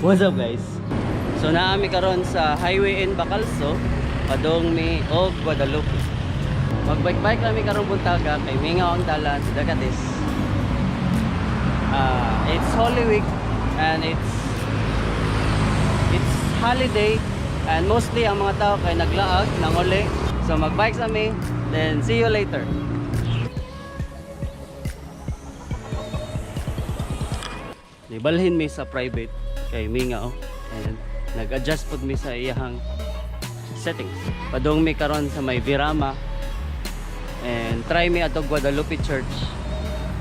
What's up, guys? So naa mi karon sa highway in Bacalso, padung mi og Guadalupe. Magbike-bike lang mi karon buntaga kay mingaw ang dalan sa dagat is it's Holy Week and it's holiday and mostly ang mga tao kay naglaag nanguli. So magbike sa mi, then see you later. Nibalhin mi sa private kay mingaw and nag-adjust pod mi sa iyahang settings. Padung mi karon sa may Virama and try mi atog Guadalupe Church.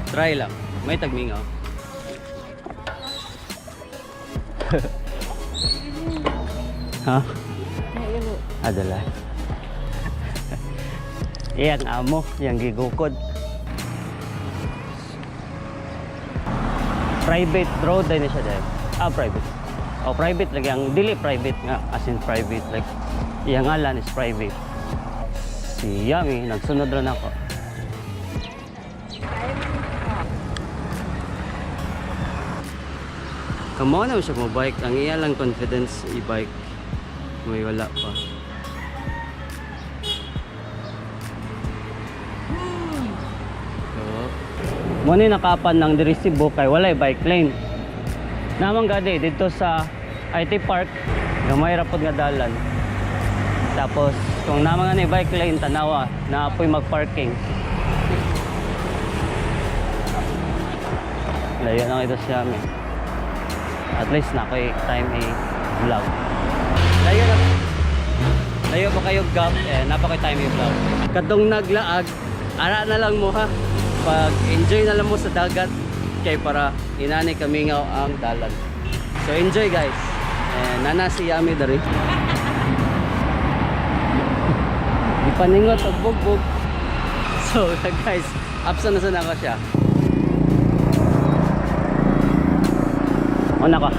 Try lang. May tagmingaw. Ha? Adala. Iyang amo, iyang gigukod. Private road din siya dahil. Ah, private. Oh, private lagi ang dili private nga as in private, like iyang ngalan is private. Si Yami nagsunod rin ako. Kamo na siya mo bike, ang iya lang confidence i-bike. May wala pa. So, mo ni nakapan ng diri Cebu kay walay bike lane. Namang gadi dito sa IT Park, gamay ra pod nga dalan. Tapos kung naman nga ni bike lane, tanawa na apoy magparking. Layo na ito siya mi. At least na ako'y time i-vlog. Layo na. Layo pa kayo gap eh, napa ko'y time i-vlog. Katong naglaag, ara na lang mo ha. Pag enjoy na lang mo sa dagat kay para inani kamingaw ang dalan. So enjoy, guys. Eh, nana si Yami dari. Ipaningot og bugbog. So guys, absa na sa nako siya. Una ka.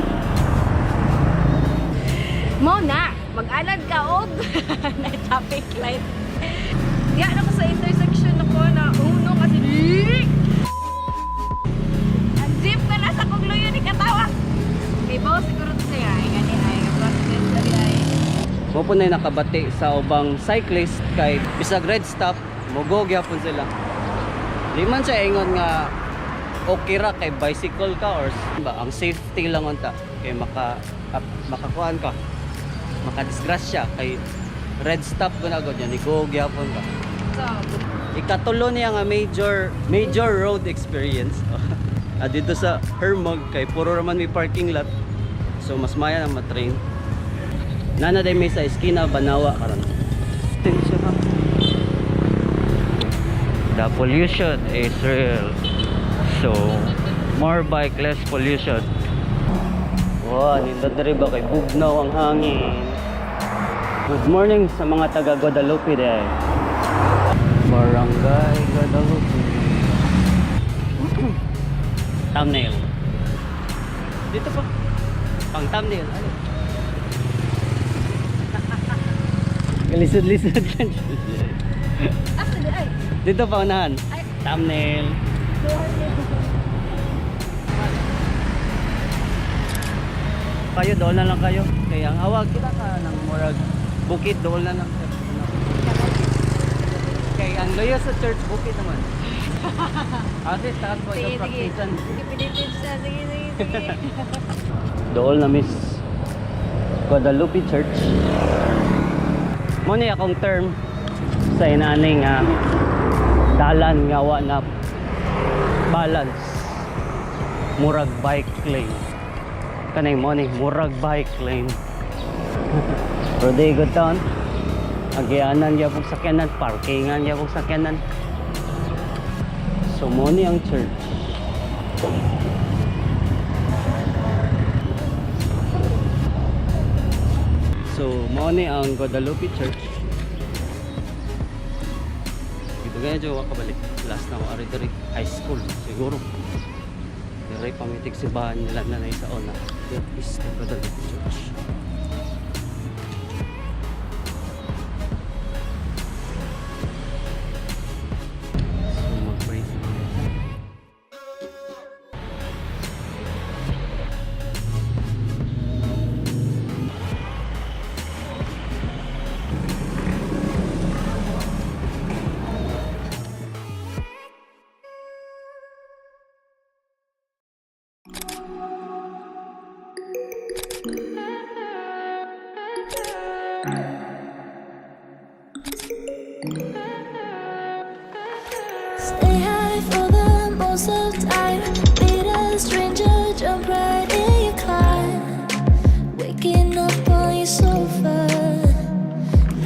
Mo na, mag-alad ka og na traffic light. Diya na ko sa intersection ako na uno kasi ang jeep na nasa kong luyo ni katawa. Kay bawo siguro to siya ay gani ay confidence dali ay. Mo po na nakabati sa ubang cyclist kay bisag red stop, mogo gyapon sila. Di man siya ingon nga okay ra kay bicycle ka or ba, ang safety lang unta kay makakuan ka, makadisgrasya kay red stop gud agad yan, go gyapon ka. So, Ikatulo niya nga major major road experience. Ah, dito sa Hermog kay puro raman may parking lot. So mas maya na matrain. Nana day may sa Eskina Banawa karon. Tension ha. The pollution is real. So more bike, less pollution. Wow, nindot diri ba kay bugnaw ang hangin. Good morning sa mga taga Guadalupe day. Barangay Guadalupe. Thumbnail. Dito pa. Pang thumbnail. Ano? Lisod-lisod lang. Asa di ay? Dito pa unahan. Ay. Thumbnail. Kayo, doon na lang kayo. Kaya ang awag, kita ka ng murag bukid, doon na lang. Kay ang layo sa church, bukid naman. At least, taas po Sige, ito sige. practicean. Sige, pilitin siya. Sige, sige, sige. Dool na Miss Guadalupe Church. Mo ni akong term sa inaning nga dalan nga wa na balance. Murag bike lane. Kanay mo ni murag bike lane. Rodrigo Town. Agianan gyapon sakyanan, parkingan gyapon sakyanan. So mo ni ang church. So, mao ni ang Guadalupe Church. Dito ganyan dyan kabalik. Last na ako ari diri high school siguro. Diri pamitik simbahan nila na sa una. That is the Guadalupe Church. So, mag-pray sila.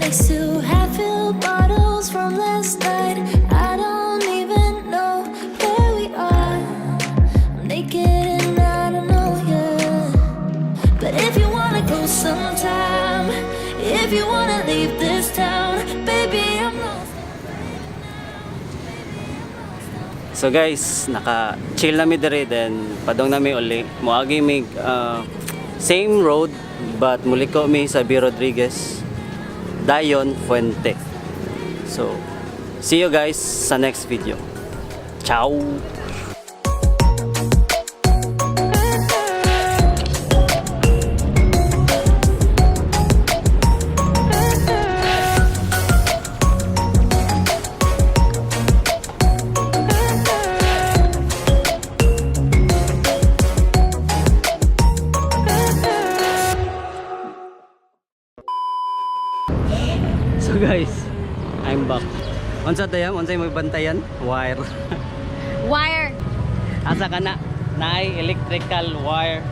Next to half-filled bottles from last night. I don't even know where we are. I'm naked and I don't know yet. But if you wanna go sometime, if you wanna leave this town, baby, I'm lost. So guys, naka chill na mi diri, then padong na mi uli. Moagi mi same road but muliko mi sa B. Rodriguez, Dayon Fuente. So see you guys sa next video. Ciao. So guys, I'm back. Unsa tayam? Unsay mo bantayan? Wire. Wire. Asa ka na? Naay electrical wire.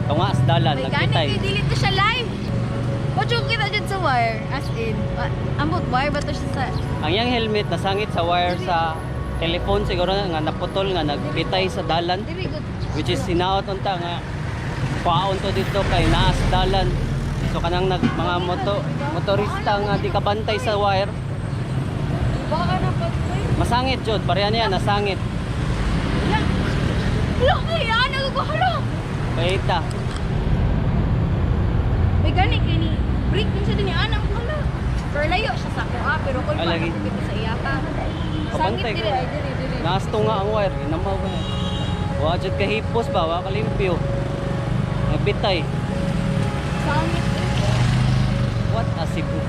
Tunga sa dalan May gani nagpitay. kay dili to siya live. Watch yung kita dyan sa wire. As in, ambot wire ba to siya sa Ang iyang helmet nasangit sa wire sa telephone siguro na, nga naputol nga nagpitay sa dalan, Dili good. which is hinaot unta nga kwaon to dito kay naa sa dalan. So kanang nag mga motorista nga di kabantay sa wire, Baka na pag masangit jud, pareha niya nasangit. Wala. Wala kaya naguguro. Paita. May gani kay ni break din siya din ni anang wala. Pero layo siya sa ako ah, pero kung Ah, lagi. pa sa iya ka. Sangit Kabantay dili ko. ay dili dili. Nasto nga ang wire, inamaw ka na. Wa jud kahipos ba, wa kalimpyo. Nagpitay. Sangit. What a Cebu.